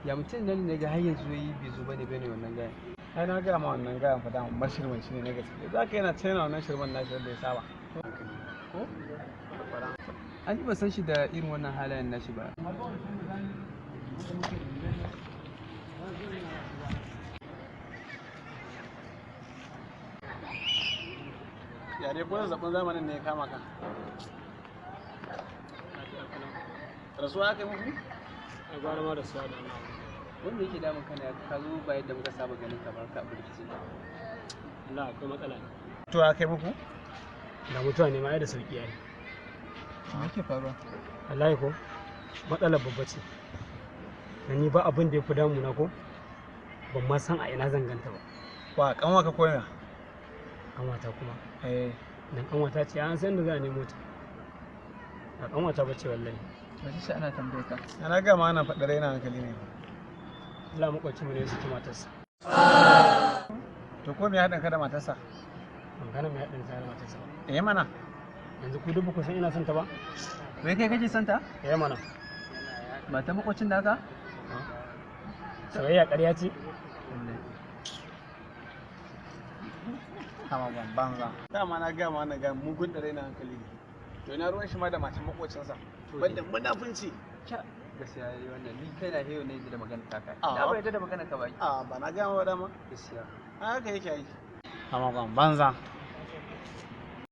Ya mutum nan ne ga har yanzu yi bai zo bane bane wannan gayan. Ai na gaya ma wannan gayan fa dama mashirmanci ne na gaske. Za ka yana china wannan shirman nashi wanda ya saba. Ko? An ba san shi da irin wannan halayen nashi ba. Ya dai ko zazzabin zamanin ne ya kama ka? Rasuwa aka yi muku? A gwara ma rasuwa da wannan. Wanda yake damun kana ka zo ba yadda muka saba ganin ka ba ka burkice. Allah akwai matsala ne. To aka yi muku? Da mutuwa ne ma ai da sauki ai. Me yake faruwa? Wallahi ko matsalar babba ce. Da ni ba abin da ya fi damuna ko ban ma san a ina zan ganta ba. Wa kanwa ka koya? Kanwata kuma. Eh. Dan kanwata ce an san da za a nemo ta. Ba kanwata ba ce wallahi. Wace ce ana tambaye ka? Ana gama ana faɗa raina hankali ne. Allah makwacin mu ne ya saki matarsa. To ko me ya haɗin ka da matarsa? Ban gane me haɗin sa da matarsa ba. Eh mana. Yanzu ku duk ba ku san ina son ta ba? Wai kai kake son ta? Eh mana. Mata makwacin naka? Soyayya ƙarya ce? Kama ban banza. Dama na gaya ma wannan gayan mugun da raina hankali ne. To ina ruwan shi ma da matan makocinsa. Banda munafunci. Gaskiya yayi wannan ni kai na heyo ne da magana ta kai. Ah. Na bai da magana ka ba. A ba na gaya ma ba dama. Gaskiya. Haka yake yi. Kama ban banza.